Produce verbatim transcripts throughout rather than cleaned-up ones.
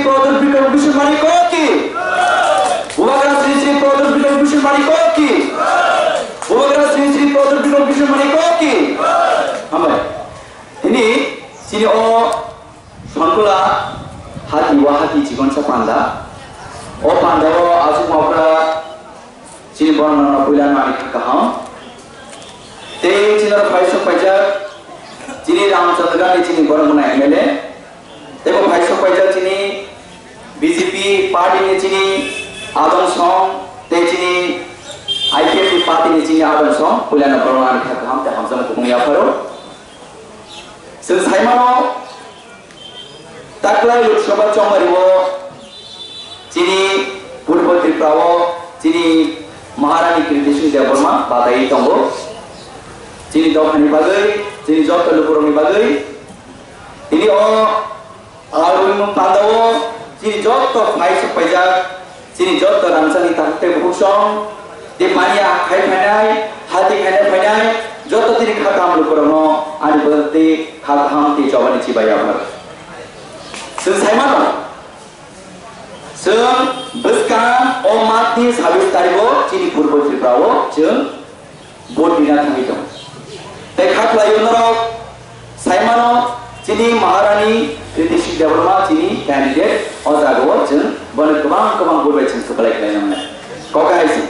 Pradyot Bikram Kishore Manik ki. Bubagra Sri Sri Pradyot Bikram Kishore Manik ki. Bubagra Sri Sri Pradyot Bikram Kishore Manik ki. Hambai. Tini chini o Sonkula hati wa hati chikonsa panda. O panda o asuk mapra chini borok no puila nani kaham. Tei chini oro phaisok paijak chini Ramchandra Gandhi chini borok no M L A. Tei bo phaisok paijak chini B J P party ni chini Adong Song tei chini I P F T party ni chini Adong Song puila no borok nani kaham tei hamjak kubung yapharo. Chwng saimano, taklai Lok Sabha chongmari o chini Purbo Tripura o chini Maharani Kriti Singh Debbarma badai tongo. Chini dophani bagwi, chini joto lukurokni bagwi, tini o Aroni panda o chini joto phaisok paijak, chini joto rangchakni takhuk tei bukhuk song, tei mani a khai phainai, hati khainai phainai, joto tini kha kaham lukurokno ani bwrwk tei kha kaham tei chobani chibai yaphar. Chwng saimano, chwng bwskang o March ni sabis tarikh o chini Purbo Tripura o chwng vote rina thangwi tong. Tei kha khlaio norok saimano chini Maharani Kriti Singh Debbarma chini candidate o jaga o chwng bono kwbang kwbang vote bai chwng kwplai khlai nangnai. Kok hai se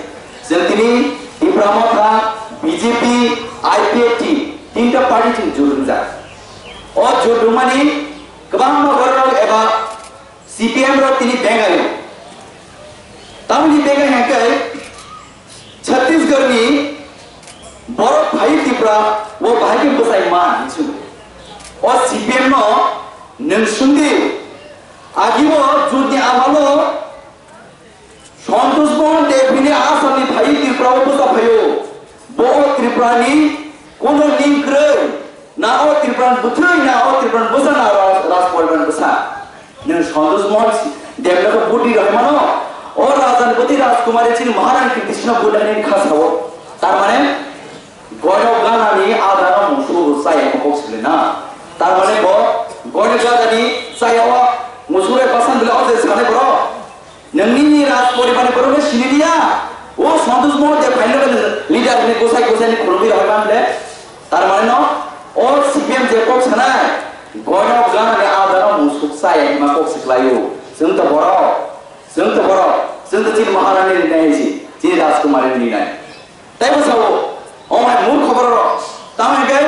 chwng tini Tipra Motha, B J P, I P F T tinta party chwng jut wngjak. O jut wngmani kwbangma borok eba C P M rok tini bengaio. Tamoni bengai hwnkhe Chhattisgarh ni borok phai Tripura o bahai khe bwsai man hinwi swngo. O C P M no nwng swngdi, agi o jut ni amalo Santosh Mohan Deb hwnwi Assam ni phai Tripura o bwsa phaio. Bo o Tripura ni kono ning kwrwi, na o Tripura ni bwthwi, na o Tripura ni bwsa, na Raj-, Raj Poribar ni bwsa. Nwng Santosh Mohan Deb no khe budi rwmano, o Raja ni bwtwi Rajkumari chini Maharani Kriti Singh no budi rwmani kha sao. Tar mane, goino ganani adano musuk chaya kok sile na. Tar mane bo goino ganani chaya o musuk bai basan bile o je sane borok. Nwng nini Raj Poribar ni borok no sini dia. O Santosh Mohan Deb phaino leader ni gosai gosai ni khulumui rwmani bile. Tar mane no, o C P M je kok sanai, goino ganani adano musuk chaya hima kok siklaio. Chwng to borok, chwng to borok, chwng to chini Maharani rinai hai si, chini Rajkumari rinai. Tei bo sao, omo hai murkho borok rok, tamo hwnkhe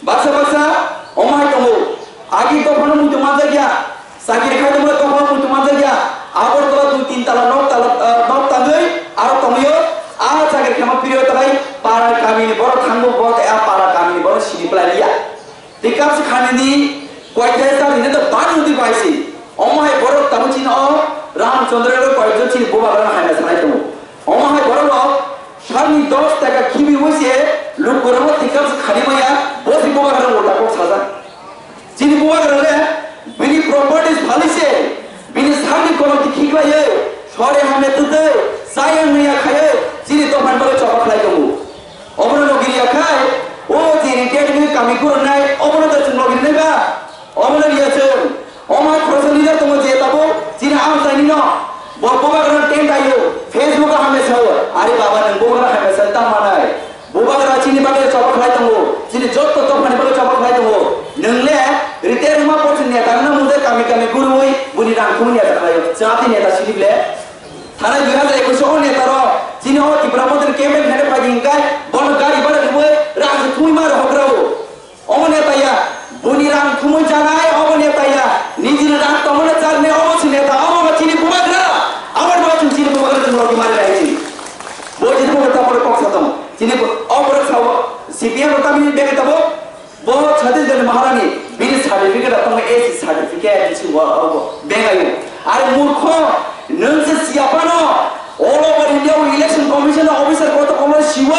baksa baksa omo hai tongo, agi dophano muitu manjak ya, Chakri khai tongmani dophano muitu manjakya. Agartala dui tin tala nok tala, eh, nok tangwi aro tongwio. A chakri khaima period tai para kamini borok thango, bo tei a para kamini borok sini phlai liya. Tei kapsi khanini koithai sa rine to bani uti paisi. Omo hai borok tamo chini o Ramchandra rok koijon chini bubagra hamya sanai tongo. Omo hai borok rok salni dos taka khibi wise luk kwrwngma tei kapsi khani maya, bo si bubagra ulta kok sajak. Chini bubagra le bini properties phali se, bini sakni kolom ti khiklaiwi, sore hamya twtwi, chaya maya khaiwi, chini dophani bagwi choba khlai tongo. Obono no giriya khai, o je retired wngwi kami kurungnai, obono da chwng logi rinai ba? Obono riya chwng. Omo khoroksa leader tongo je tabuk, chini amchaini no, bo bubagra tent aio, Facebook o hamya sao, "Are baba, nwng bubagra hamya sa tang manai?" Bubagra chini bagwi choba khlai tongo, chini jotto dophani bagwi choba khlai tongo. Nwng le rite rwma porsi neta no mujai kami kami gurui buni rang thumui neta khlaio. Chati neta sini ble. Thanai dui hajar ekwis o neta ro chini o Tipra Mothani campaign khaina phaidi hwnkhe bono gari bhara rwui rang thumui ma rohok rao. Omo neta ya, buni rang thumui janai omo neta ya, nijini rang tongmani charni omo si neta, omo ba chini bubagra, abo ba chini bubagra tong logi mari lai si. Bo jini bo ta boro kok sa tong. Chini bo, o borok sao, C P M rok tamni bege tabo, bo Chhattisgarh ni Maharani, bini certificate rok tongo, A C certificate, bisi bo, bo, bega yo. Are murkho, nwng se siya phano, all over India o election commission officer koto kono siwo.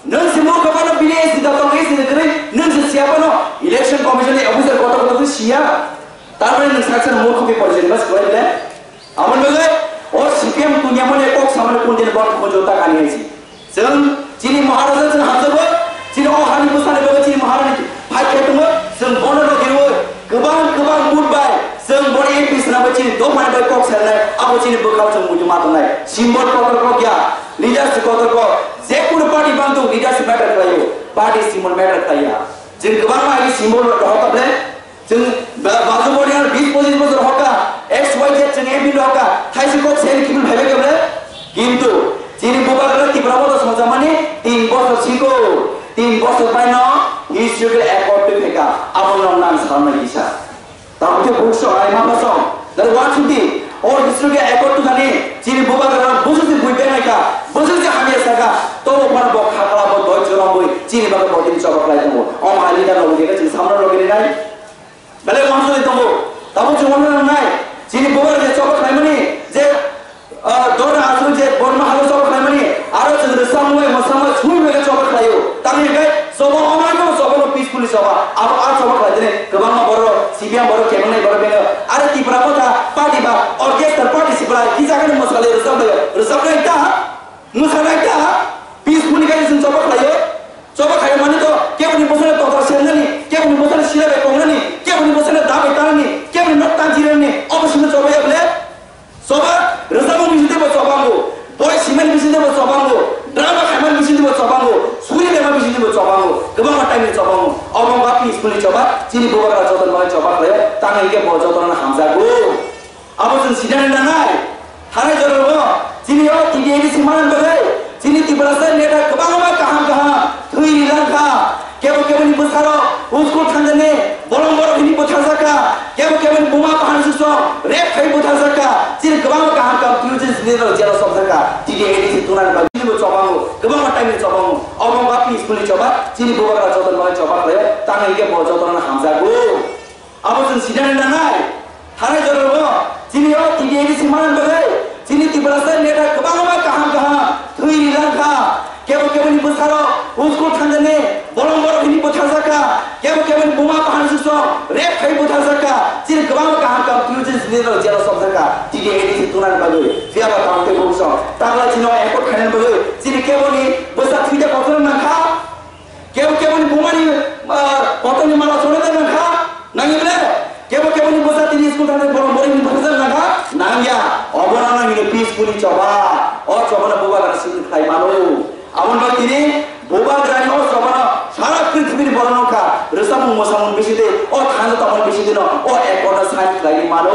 Nwng se murkho phano bini A C da tongo, A C da kwrwi, nwng se siya phano, election commission ni officer koto koto siya. Tamoni nwng saksa murkho bipor jeni bas kwlai le. Aboni bagwi o C P M tunia mani kok samani kundin bor khunjo ta kani hai si. Chwng chini Maharaja chwng hamjago, chini o hani bwsani bagwi chini Maharani phai khe tongo, chwng bono no giriwo, kwbang kwbang vote bai chwng bono M P Swnamwi chini dophani bai kok sanai, abo chini bwkhao chwng muitu ma tongnai. Symbol kotor kok ya, leadership kotor kok, je kunu party bang tong leadership matter khlaio, party symbol matter khlaiya. Chwng kwbangma agi symbol rohor kha ble, chwng ba-, bazu body ano bis pochis bosor rohor kha, X Y Z chwng M P rohor kha, thaisi kok seni kiphil phaibai kha ble. Kintu chini bubagra Tipra Motha songjakmani tin bosor siko, tin bosor bai no historical accord twi phaikha, abo no nang salnai kisa. Tamo khe buksong ai mapasong. Dari wansukdi, o history khe accord twnani, chini bubagra busu si bui benai kha, busu si hamya saka, tobo phano bo khakla bo doi chwrwngwi, chini bagwi bo tini choba khlai tongo. O maha leader rok khe chini samra rok rinai. Belai wansukdi tongo. Tamo chwng wano nangnai, chini bubagra je choba khlaimani, je Ah, dora aswk je borno halo choba khlaimani, aro chwng rwchapmung bai mwsamung bai sumui bai choba khlaio. Tamni hwnkhe choba omono choba no peacefully choba. Abo a choba khlaidini kwbangma borok, C P M borok, kebengnai borok beno. Are Tipra Motha party ba orchestra party si belai ki jagani mwsali rwchapmung bai rwchapnai ta, mwsanai ta, peacefully khe chwng choba khlaio. Choba khaimani to keboni bwsano total semnani, keboni bwsano sira bai kongnani, keboni bwsano da bai tanani, keboni nok tanjirani, obo sino choba ya bole. Choba rwchapmung bisingtwi bo choba wngo, boi simani bisingtwi bo choba wngo, drama khaimani bisingtwi bo choba wngo, suri lema bisingtwi bo choba wngo, kwbangma time ni choba wngo. Obo wngkha peacefully choba, chini bubagra jotono bagwi choba khlaio, tamo hinkhe bo jotono hamjago. Abo chwng sinani nangnai. Thanai jorao chini o T T A D C manani bagwi chini Tiprasa neta kwbangma kaham kaham thwi ri lang kha. Kebo keboni bwsarok uskul thangjani bolong borok hini butharjak kha. Kebo keboni buma bahan sukso rep khai butharjak kha. Chini kwbangma kaham kaham thwi chini jela sobjak kha. T T A D C tunani bagwi chini bo chobango, kwbangma time ni chobango. Obo wngkha peacefully choba, chini bubagra jotono bagwi choba khlaio. Tamo hinkhe bo jotono hamjago. Abo chwng sinani nangnai. Thanai jorao chini o T T A D C manani bagwi chini Tiprasa neta kwbangma kaham kaham thwi ri lang kha. Kebo keboni bwsarok uskul thangjani bolong borok hini butharjak kha. Kebo keboni buma bahan sukso rep khai butharjak kha. Chini kwbangma kaham kaham thwi chini jela sobjak kha. T T A D C tunani bagwi. Phiya ba tamo tei buksong. Takla chini o accord khainani bagwi chini keboni bwsa thwida kotor nang kha. Kebo keboni bumani, ah, kotorni mala chorwi nang kha, nangya ble? Kebo keboni bwsa tini school thangwi bolong borokni bwsa nang kha, nangya. Obono nang hino peacefully choba. O chobano bubagra simi khlai mano. Aboni bagwi tini bubagrani o chobano sara prithibi ni borok nokha. Rwchapmung mwsamung bisingtwi, o thangsa tongmani bisingtwi no o accord no sign khlaiwi mano.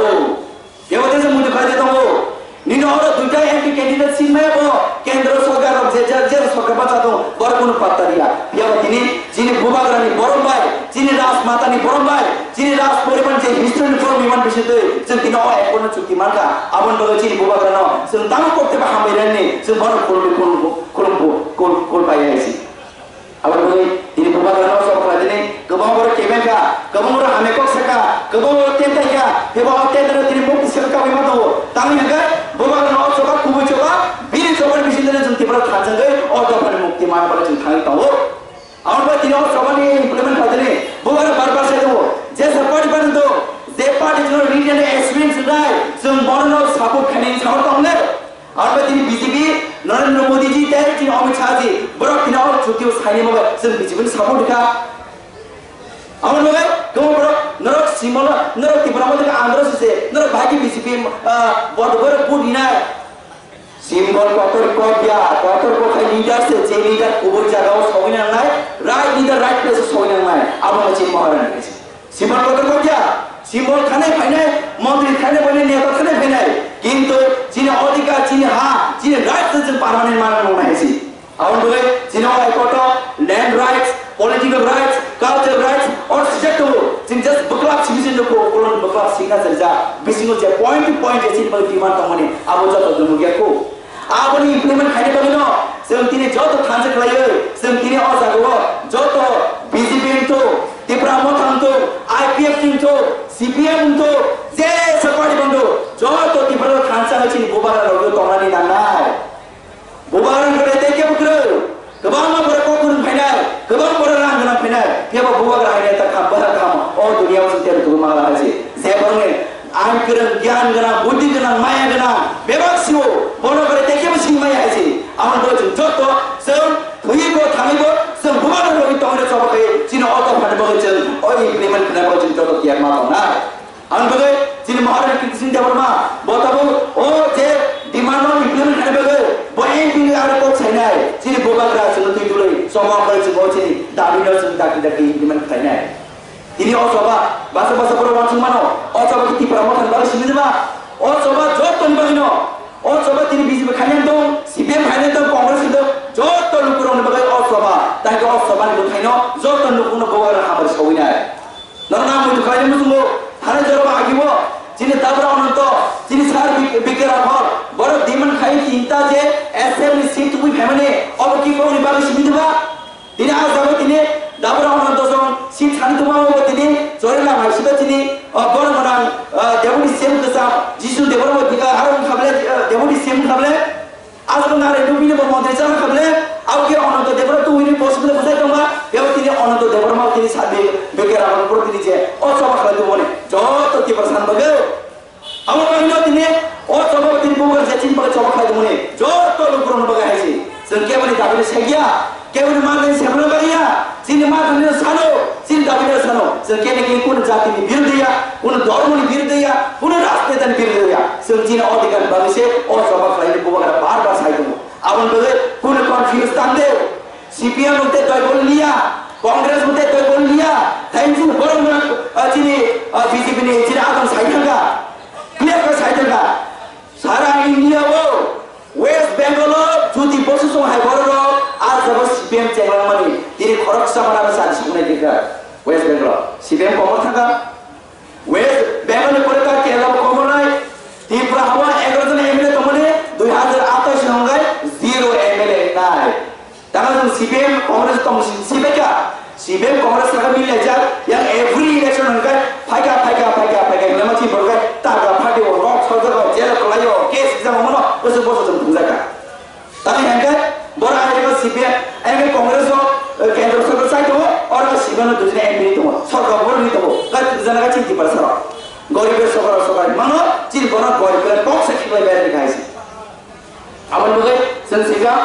Bebo tesa muitu khaide tongo. Nini oro duita M P candidate sinmaya bo kendro sorkar rok je, je, je sorkar bacha tongo, borok kunu patta riya. Phiya ba tini chini bubagrani borom bai, chini rajmata ni borom bai, chini raj poribar ni je history ni borom iman bisingtwi chwng tini o ekkorno chukti mankha. Aboni bagwi chini bubagrano chwng tamo kokte ba hambai rani chwng bono khulumwi khulum, khulum, khul, khul pai hai si. Aboni bagwi tini bubagrano sok khlai tini kwbang borok kebeng kha, kwbang borok hamya kok saka, kwbang borok tentai kha, phiya ba o tentai tini mukti saka kabui ma tongo. Tamni hwnkhe bubagrano o choba kubui choba, bini chobani bisingtwi chwng Tripura thansa wngwi o dophani mukti manna bagwi chwng thangwi tongo. Aboni bagwi tini o chobani implement khlai tini bubagra bar bar sai tongo. Jesa party bani tongo, je party chwng regional experience wngnai, chwng bono support khainani samo tongo le. Aro tini B J P, Narendra Modi ji tei tini Amit Shah ji, borok tini o chuti o saini bagwi chwng B J P ni support kha. Aboni bagwi kwbang borok norok simol, norok Tipra Motha khe andro sise, norok bahai khe B J P, ah, bot borok vote rinai. Symbol kotor kok ya, kotor kok hai leader se, je leader kubui jaga o sogwi nangnai, right leader right place o sogwi nangnai, abo no chini Maharani kaisa. Symbol kotor kok ya, symbol thanai phainai, montri thanai phainai, neta thanai phainai, kintu chini odhikar, chini ha, chini right se chwng permanent manwi nang nai si. Aboni bagwi chini o hai kotor land rights, political rights, cultural rights, or sijak tongo. Chwng just bwklap simi se nukho, kolon bwklap signature ja. Bisingo je point to point je chini bagwi demand tongmani, abo joto nukya kho. Aboni implement khaina bagwino chwng tini joto thansa khlaiwi, chwng tini o jagao joto B J P wngthu, Tipra Motha wngthu, I P F T wngthu, C P M wngthu, jesa party wngthu, joto Tipra thansa hai chini bubagra rok tongnani nangnai. Bubagra rang kwrwi tei kebo kwrwi. Kwbangma borok kok kwrwng phainai, kwbang borok rang gwnang phainai. Phiya bo bubagra hai neta kham, bwsa kham, o duniya o chwng tei kwbangma hai se. Je borokni ang kwrwng, gyan gwnang, buddhi gwnang, maya gwnang, bebak sio, bono kwrwi tei kebo sing maya hai se. Aboni bagwi chwng joto, chwng thwiwi bo, thangwi bo, chwng bubagra rokni tongwi choba khai, chini o dophani bagwi chwng, o implement khlaina bagwi chwng joto tiyar ma tongnai. Aboni bagwi chini Maharani Sing Debbarma, bo tabuk o je demand no implement khaina bagwi bo M P ni aro kok sainai, chini bubagra chwngno twi tului, choba bai chwng o chini dabi no chwng dakti dakti implement khlainai. Tini o choba, basa basa borok wansuk mano, o choba ki Tipra Motha ni bagwi simi ba, o choba joto ni bagwi no, o choba tini B J P khainai tong, C P M khainai tong, Congress ni tong, joto lukurok ni bagwi o choba, tai o choba ni bwthai no joto lukurok no bubagra hamari sawinai. Norok nang muitu khlaini muchungo, thani jorok agibo, chini Dabra Ononto, chini sir Bik-, Bikram Hor, borok demand khai tinta je S M ni seat tubui phaimani, obo ki bokni bagwi simi diba? Tini ah jago tini Dabra Ononto song seat thani tuma obo tini, chori lam hai sida tini, o borok manang, o Deputy C M kwcham, Jisu Debbarma bo tini, aro wngkha bole, o Deputy C M wngkha bole, Aswk narwkni bini bo montri chana kha bole, abo khe Ononto Debbarma tubui ni possible bwsai tongma, bebo tini Ononto Debbarma tini sabi beke raban puro tini je, o choba khlai tongmani, joto Tiprasa ni bagwi. Abo bagwi no tini, o choba tini bubar je chini bagwi choba khlai tongmani, joto lukurok ni bagwi hai se. Chwng keboni dabi ni segya, Keboni ma tani semna bagya, chini ma tani sano, chini dabi no sano. Chwng kene kini kunu jati ni biruddhe ya, kunu dhormo ni biruddhe ya, kunu rajneta ni biruddhe ya. Chwng chini odhikar ni bagwi se o choba khlai ni bubagra bar bar sai tongo. Aboni bagwi kunu confuse tang de. C P M mung te doi bol liya, Congress mung te doi bol liya. Thain chini borok mung, ah, chini, ah, B J P ni chini adon sai thangka. Clear khe sai thangka. Sara India o West Bengal o jodi bosu song hai borok rok ah jabo C P M chenglangmani tini khoroksa mana bwsa suknai dikha West Bengal o C P M komor thangkha. West Bengal ni pore ta Kerala bo komor nai. Tripura habo egaroh jon M L A tongmani dui hazar atais ni hwnkhai zero M L A nai. Tamo chwng C P M Congress tong si, si bai kha. C P M Congress kha mili laijak, yang every election hwnkhai phaikha, phaikha, phaikha, phaikha hinwi ma chini borok khe targa party o rok sojak o, jail o kwlai o, case rijak o, mano bwswk bwswk chwng thungjakha. Tamni hwnkhai borok ayang C P M, ayang Congress o, eh, kendro sorkar chai tongo, oro C P M no dujina M P tongo, sorkar bo ri tongo, kai thungjana kai chini Tiprasa rok. Gorib bai sorkar, sorkar mano chini borok gorib bai kok se khiklai bai ri khai se. Aboni bagwi chwng swijak,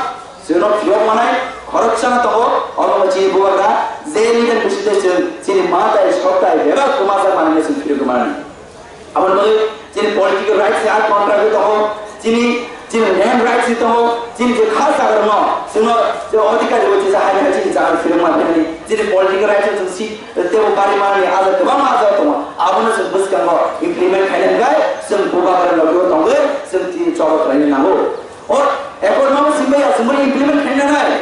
chwngno phiyok manai khoroksa no tongo, omo chini bubagra je leader bisingtwi chwng chini ma tai sok tai bebak kwmajak manwi chwng phiyok manani. Aboni bagwi chini political rights ni ar contract tongo, chini, chini land rights ni tongo, chini je kha jaga rokno chwngno je adhikari bo je hai hai chini jaga phiyok manani. Chini political rights chwng si tebo bari manani aja kwbangma aja tongo. Abono chwng bwskango implement khaina hwnkhe chwng bubagra logio tongwi chwng tini choba khlaina nango. O accord no simi ya chwng implement khaina nanai.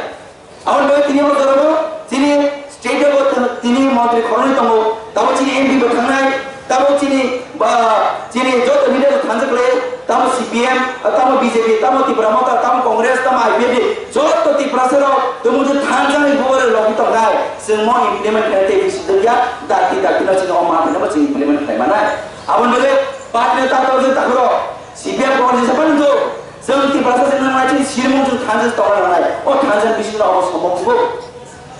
Aboni bagwi tini o jorao chini state o tini montri khoroknwi tongo. Tamo chini M P bo thangnai. Tamo chini ba, chini joto leader thansa khlai, tamo C P M, tamo B J P, tamo Tipra Motha, tamo Congress, tamo I P F T, joto Tiprasa rok tongmung je thansa ni bubare logi tongnai, chwng mo implement khlai tei bisi dwkya, dakti dakti no chini o ma phano chwng implement khlai manai. Aboni bagwi party ni takhuk je takhuk rok, C P M Congress je sapan do, chwng Tiprasa chwng nang chini sirmung chwng thansa tongna nangnai, o thansa bisi no obo sombok bo.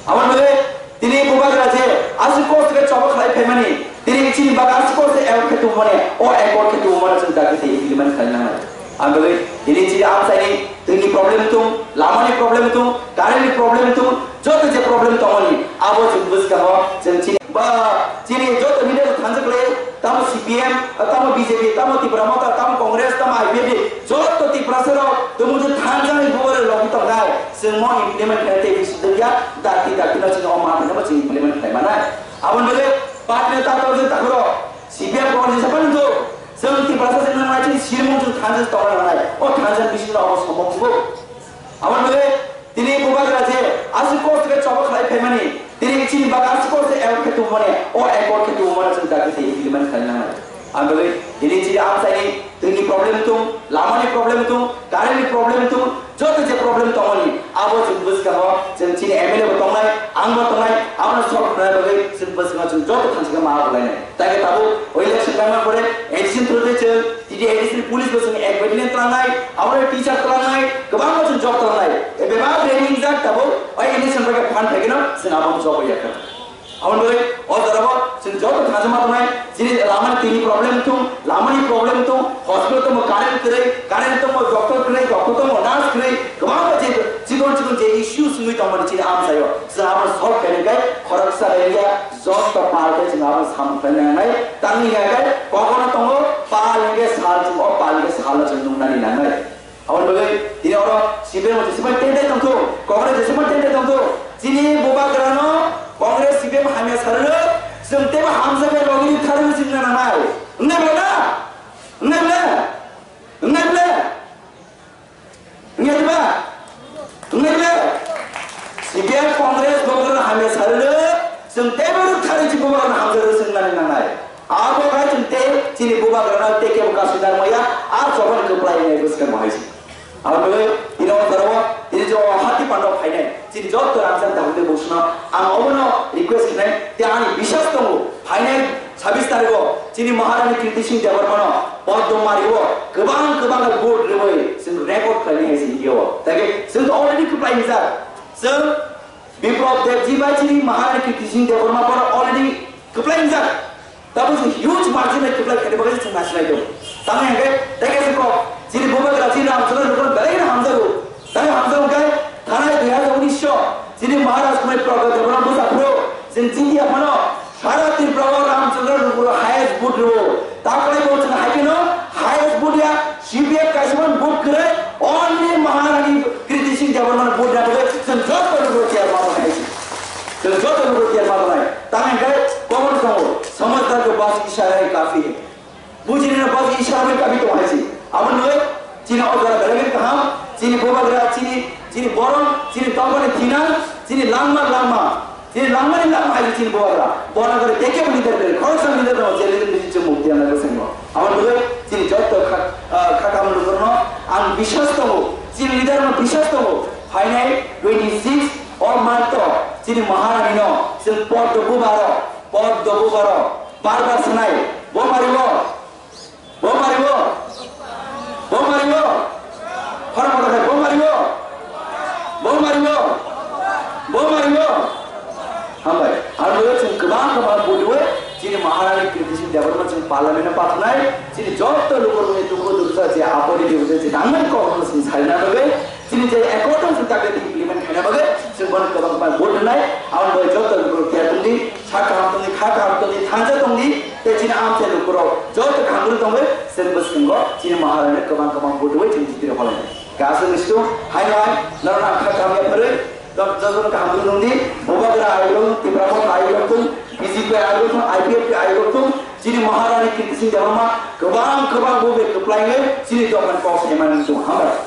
Aboni bagwi tini bubagra je aswk kosto khe choba khlai phaimani, tini chini bagwi aswk kosto accord khe tubumani, o accord khe tubumani chwng dakti tei implement khlai nangnai. Ang bagwi tini chini amchaini twini problem tung, lamani problem tung, current ni problem tung, joto je problem tongmani, abo chwng bwskango chwng chini ba chini joto leader thansa khlai, tamo C P M, tamo B J P, tamo Tipra Motha, tamo Congress, tamo I P F T, joto Tiprasa rok tongmung je thansa ni bubare logi tongnai. Chwng mo implement khlai tei bisi dwkya, dakti dakti no chini o ma phano chwng implement khlai manai. Aboni bagwi party ni takhuk je takhuk rok, C P M Congress je sapan do, chwng Tiprasa chwng nang chini sirmung chwng thansa tongna nangnai. O thansa bisi no obo sombok bo. Aboni bagwi tini bubagra je aswk kosto khe choba khlai phaimani, tini chini bagwi aswk kosto accord khe tubumani, o accord khe tubumani chwng dakti tei implement khlai nangnai. Ang bagwi tini chini amchaini twini problem tung, lamani problem tung, current ni problem tung, joto je problem tongmani, abo chwng bwskango chwng chini M L A bo tongnai, ang bo tongnai, abono solve khlai bagwi chwng bwskango chwng joto thansa khe ma bo lainai. Tei khe tabuk o election khaima pore A D C ni through tei chwng T T A D C ni police bo chwng ek battalion twlangnai, abo teacher twlangnai, kwbangma chwng job twlangnai. E bebak rally wngjak tabuk o election bai khe phan phaikhe no chwng abo job ya kha. Aboni bagwi o jorao chwng joto thansa ma tongnai, chini lamani tini problem thung, lamani problem thung, hospital tongo current kwrwi, current tongo doctor kwrwi, doctor tongo nurse kwrwi, kwbangma je chikon chikon je issues wngwi tongmani chini amchaio. Chwng abono solve khainai khe khoroksa rally ya, joto party chwng abono samung khlaina nangnai. Tamni hwnka khe kogono tongo pal Pal chwng o pal khe salo chwng nungnani nangnai. Aboni bagwi tini oro C P M jeseman tentai tongthung, Congress jeseman tentai tongthung, chini bubagrano Congress C P M hamya sarwrwk, chwng teibo hamjakya logi thari chwngna nangnai. Wngnai ble na? Wngnai ble? Wngnai ble? Wngnai ble? Wngnai ble? C P M Congress bubagrano hamya sarwrwk, chwng teibo rwk thari chwng bubagrano hamjakya rwk chwng nani nangnai. Abo hai chwng tei chini bubagrano tei kebo kasu dar maya, a chobani kwplai wngnai bwskang bo hai se. Abo bagwi tini o jora o tini jo hati pando phainai chini joto rangchak dabude bosno ang obono request khnai tei ani biswas tongo phainai sabis tarigo chini Maharani Kirti Singh Debbarmano Padma Mario kwbang kwbang vote rwui chwng record khlainai hai se India o. Tei chwng to already kwplai rijak. Chwng Biplab Debji bai chini Maharani Kirti Singh Debbarma bono already kwplai wngjak. Tabuk chwng huge margin bai kwplai khaina bagwi chwng nasinai tongo. Tamo hwnkhe tei kaisa kok chini bubagra chini Ramchandra Lukur belai no hamjago. Tamo hamjago hwnkhe thanai dui hajar unis o chini Maharaj Kumar Pragya Debbarma bwsa phuru chwng chini yaphano Sara Tripura o Ramchandra Lukur highest vote rwo. Takwlai bo chwng hai kheno highest vote ya C P F kaisa man vote kwrwi only Maharani Kriti Singh Debbarmano vote na bagwi chwng joto lukurok tiyar ma tongnai hai se. Chwng joto lukurok tiyar ma tongnai. Tamo hwnkhe kobono tongo, "Samajhdar ko bas ishara hi kafi hai." Bujinina bas ishara hi kafi tongo hai se. Aboni bagwi chini o jora belai kaham, chini bubagra, chini, chini borok, chini tongmani thina, chini langma, langma. Chini langmani langma hai chini bubagra. Bona gore teke bo leader gore. Khoroksa leader no, je leader ni chwng mukti ang nai bwskango. Abo bagwi chini joto kha, ah, kha kam lukurno ang biswas tongo. Chini leader no biswas tongo. Phainai twenty six o month o chini Maharani no chwng Poddo bubaro, Poddo bubaro bar bar sanai. Bo maribo. Bo maribo? Bo maribo? Khorang kotor khai, bo maribo? Bo maribo? Bo maribo? Hambai. Aro chwng kwbang kwbang budiwe chini Maharani Kriti Singh Debbarma chwng parliament o pathnai, chini joto lukurokni dukhu dursa je apodi dibuje je nangmani kokno chwng salina bagwi, chini je accord o chwng target implement khaina bagwi chwng bono kwbang kwbang vote rwnai, aboni bagwi joto lukurok tiyar tongdi. Sa kaham tongdi, kha kaham tongdi, thansa tongdi, tei chini amchai lukurok joto kaham rwng tongwi, chwng bwskango chini Maharani kwbang kwbang budiwi chwng jiti rw phalai. Kaisa mistu, hai hai, norok ang kha kaham yapharwi, joto joto kaham rwng tongdi, Bubagra ayuk, Tipra Motha ayuk tong, B J P ayuk tong, I P F T ayuk tong, chini Maharani Kriti Singh Debbarma kwbang kwbang bubai kwplai wngwi chini dophani kok saimani wngwi tongo, hambai.